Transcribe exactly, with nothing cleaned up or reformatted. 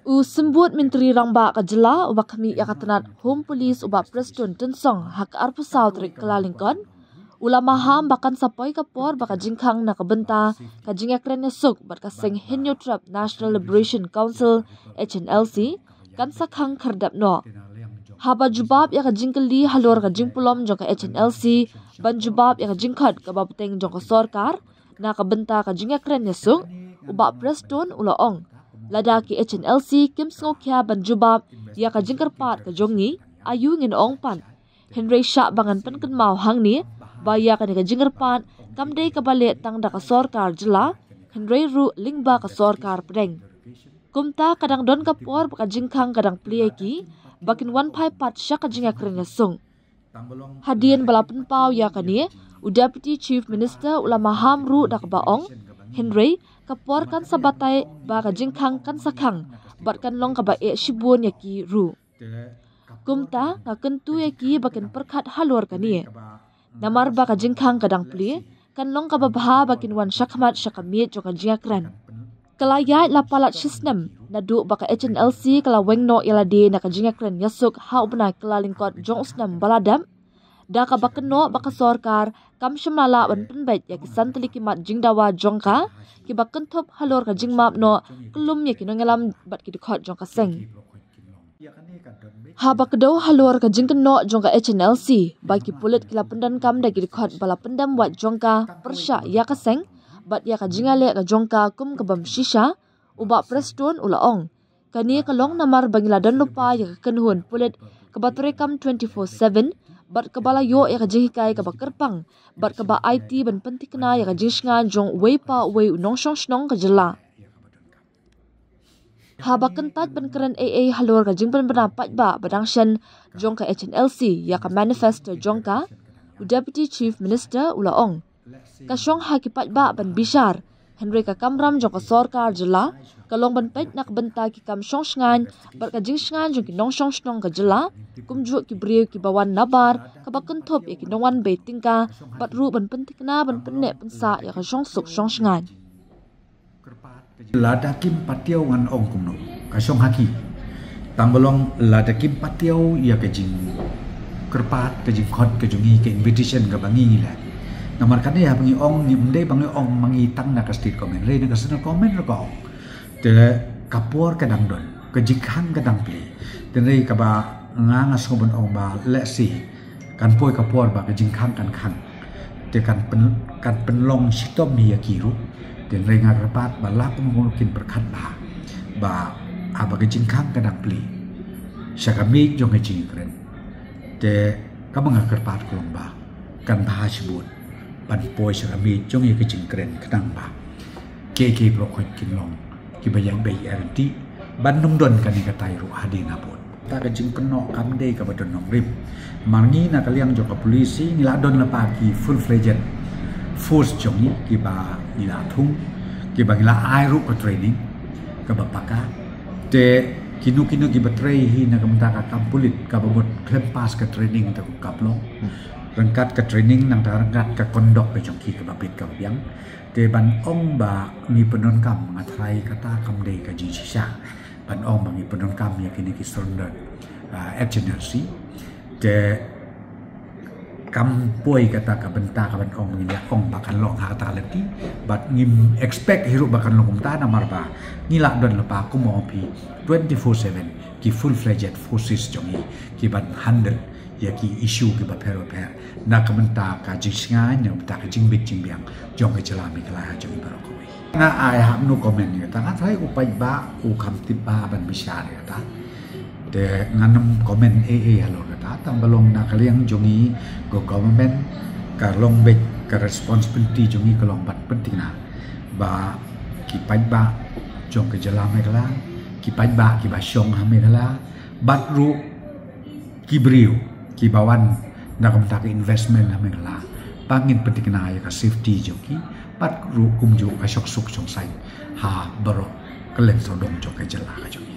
U Symbud Myntri Rangbah ka jylla uba khmih ïa ka tnat Home Police u Bah Prestone Tynsong ha ka arphew saw tarik Kyllalyngkot u la maham ba kan sa poi ka por ba ka jingkhang na ka bynta ka jingïakren ïasuk bad ka seng Hynñiewtrep National Liberation Council, H N L C, kan sa khang khyrdep noh. Haba jubab ïa ka jingkylli halor ka jingpulom jong ka H N L C ban jubab ïa ka jingkhot kaba bteng jong ka sorkar na ka bynta ka jingïakren ïasuk, u Bah Prestone u la ong, lada ki H N L C kim sngewkhia ban jubab ïa ka jingkyrpad ka jong ngi, aïu ngin ong pat? Hynrei shah ba ngan pynkynmaw hangne ba ïa kane ka jingkyrpad kam dei kaba leh tang da ka sorkar jylla, hynrei ruh lyngba ka sorkar pdeng. Kumta ka dang don ka por ba ka jingkhang ka dang plie ïa ki ba kin wan phai pat sha ka jingïakren ïasuk. Hadien ba la pynpaw ïa kane, u Deputy Chief Minister u la maham ruh da kaba ong, hynrei ka por kan sa batai ba ka jingkhang kan sa khang bad kan long kaba eh shibun ïa ki ruh. Kumta nga kyntu ïa ki ba kin pyrkhat halor kane. Namar ba ka jingkhang ka dang plie, kan long kaba bha ba kin wan shakhmat sha ka miej jong ka jingïakren. Ka la ïaid la palat shisnem naduh ba ka H N L C ka la weng noh ïa lade na ka jingïakren ïasuk ha u bnai Kyllalyngkot jong u snem ba la dep, da kaba kynnoh ba ka sorkar kam shym la lah ban pynbeit ïa ki san tylli ki mat jingdawa jong ka kiba kynthup halor ka jingmap noh kyllum ïa ki nongïalam bad ki dkhot jong ka seng. Haba kdew halor ka jingkynnoh jong ka H N L C ba ki pulit ki la pyndonkam da ki dkhot ba la pyndem wad jong ka pyrshah ïa ka seng bad ïa ka jingïaleh ka jong ka kum ka bym shisha, u Bah Prestone u la ong, kane ka long namar ba ngi la don lypa ïa ka kynhun pulit kaba treikam twenty-four seven bad kaba la ïoh ïa ka jinghikai kaba kyrpang bad kaba aiti ban pynthikna ïa ka jingshngaiñ jong uwei pa uwei u nongshong shnong ka jylla. Haba kyntait ban kren ei ei halor ka jingpynbna paidbah ba dang shen jong ka H N L C ïa ka manifesto jong ka, u Deputy Chief Minister u la ong, ka shong ha ki paidbah ban bishar, hynrei ka kamram jong ka sorkar jylla ka long ban peit na ka bynta ki kam shong shngaiñ bad ka jingshngaiñ jong ki nongshong shnong ka jylla, kumjuh ki briew kiba wan nabar kaba kynthup ïa ki nongwan bei tyngka bad ruh ban pynthikna ban pynneh pynsah ïa ka shongsuk shongshngaiñ. Lada kim patiaw ngan ong kumno ka shong ha ki. Tang ba long lada kim patiaw ïa ka jingkyrpad, ka jingkhot ka jong ngi, ka invitation kaba ngi ngi leh. Namar kane haba ngi ong, ngim dei ba ngi ong ma ngi tang na ka state government, hynrei na ka central government ruh ka ong. Te ka por ka dang don, ka jingkhang ka dang plie. Te hynrei kaba nga nga sngewbha ban ong ba lehse kan poi ka por ba ka jingkhang kan khang. Te kan pyn, kan pynlong shitom hi ïa ki ruh. Te hynrei nga kyrpad ba la kum kum kin pyrkhat bha ba haba ka jingkhang ka dang plie sha ka miej jong ka jingkren. Te kaba nga kyrpad ka long ba kan bha shibun ban poi sha ka miej jong ïa ka jingkren khnang ba kiei kiei baroh khoit kin long kiba ïaid beit ïaid ryntih ban ym don kane katai ruh hadien habud. Ta ka jingkynnoh kam dei kaba don nongrim. Mar ngi na ka liang jong ka police ngi la don lypa ki full fledged force jong ngi kiba ngi la thung, kiba ngi la ai ruh ka training kaba paka. Te kino kino kiba trei hi na ka bynta ka kam pulit kaba mut khlem pass ka training te kum ka pynlong. Ryngkat ka training nangta ryngkat ka conduct ka jong ki kaba bit kaba biang. Te ban ong ba ngi pyndonkam, nga tharai kata kam dei ka jingshisha ban ong ba ngi pyndonkam ïa kine ki surrender, ah, H N L C. Te kam poi kata ka bynta ka ban ong ba ngi ïa ong ba kan long ha kata ka lynti. But ngim expect hi ruh ba kan long kumta namar ba ngi la don lypa kum ong phi twenty-four seven ki full fledged forces jong ngi ki ban handle ïa ki issue kiba pher ba pher na ka bynta ka jingshngaiñ, na ka bynta ka jingbit jingbiang jong ka jylla Meghalaya jong ngi baroh kawei. Nga ai hap no comment ïa kata, nga tharai u paidbah u kham tip bha ban bishar ïa kata. Te ngan ym comment ei ei halor kata, tang ba long na ka liang jong ngi ka government ka long beit ka responsibility jong ngi ka long ban pynthikna ba ki paidbah jong ka jylla Meghalaya, ki paidbah kiba shong ha Meghalaya, bad ruh ki briew kiba wan na ka bynta ka investment ha Meghalaya, ba ngin pynthikna ïa ka safety jong ki bad ruh kumjuh ka shongsuk shongsaiñ ha baroh ka lyngsawdong jong ka jylla ka jong ngi.